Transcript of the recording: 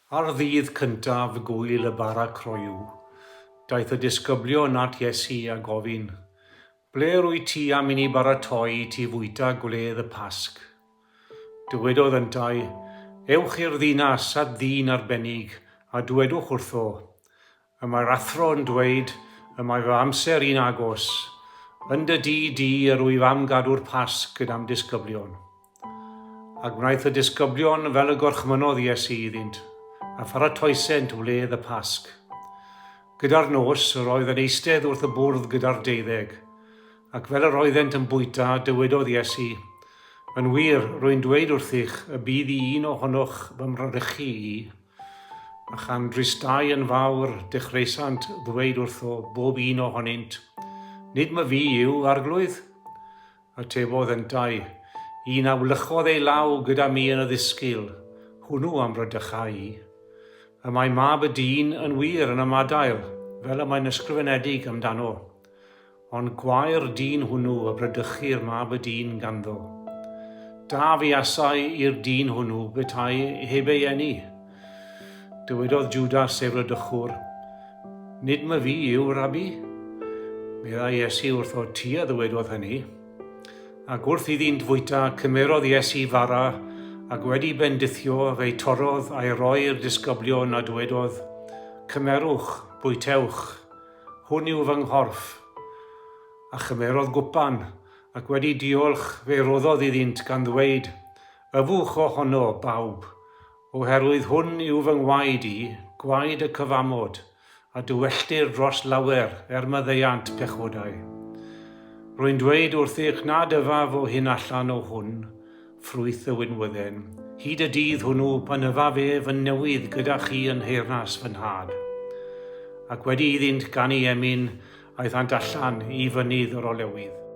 Ar ddydd cyntaf gŵyl y bara croyw, daeth y disgyblion at Iesu a gofyn, Ble rwyt ti am i ni baratoi i ti fwyta gwledd y Pasg? Dywedodd yntau, Ewch i'r ddinas at ddyn arbennig a dywedwch wrtho, Y mae'r athro yn dweud, y mae fy amser i'n agos. Yn dy dŷ di yr wyf am gadw'r Pasg gyda'm disgyblion. A gwnaeth y disgyblion fel y gorchmynnodd Iesu iddynt, a pharatoesent wledd y Pasg. Gyda'r nos, yr oedd yn eistedd wrth y bwrdd gyda'r deuddeg. Ac fel yr oeddent yn bwyta, dywedodd Iesu, Yn wir, rwy'n dweud wrthych y bydd i un ohonoch fy mradychu i. A chan dristau yn fawr, dechreusant ddweud wrtho bob un ohonynt, Nid myfi yw, Arglwydd? Atebodd yntau, Un a wlychodd ei law gyda mi yn y ddisgyl, hwnnw a'm bradycha i. Y mae Mab y Dyn yn wir yn ymadael, fel y mae'n ysgrifenedig amdano. Ond gwae'r dyn hwnnw y bradychir Mab y Dyn ganddo. Da fuasai i'r dyn hwnnw petai heb ei eni. Dywedodd Jwdas, sef bradychwr, Nid myfi yw, Rabbi? Meddai Iesu wrtho, Ti a ddywedodd hynny. Ac wrth iddynt fwyta, cymerodd Iesu fara, ac wedi bendithio, fe'i torrodd a'i roi i'r disgyblion a dywedodd, Cymerwch, bwytewch, Hwn yw fy nghorff. A chymerodd gwpan, ac wedi diolch, fe roddodd iddynt, gan ddweud, Yfwch ohono, bawb, oherwydd hwn yw fy ngwaed i, gwaed y cyfamod, a dywelltir dros lawer er maddeuant pechodau. Rwy'n dweud wrthych nad yfaf o hyn allan o hwn, ffrwyth y winwydden, hyd y dydd hwnnw pan yfaf ef yn newydd gyda chi yn nheyrnas fy nhad. Ac wedi iddynt ganu emyn, aethant allan i fynydd yr olewydd.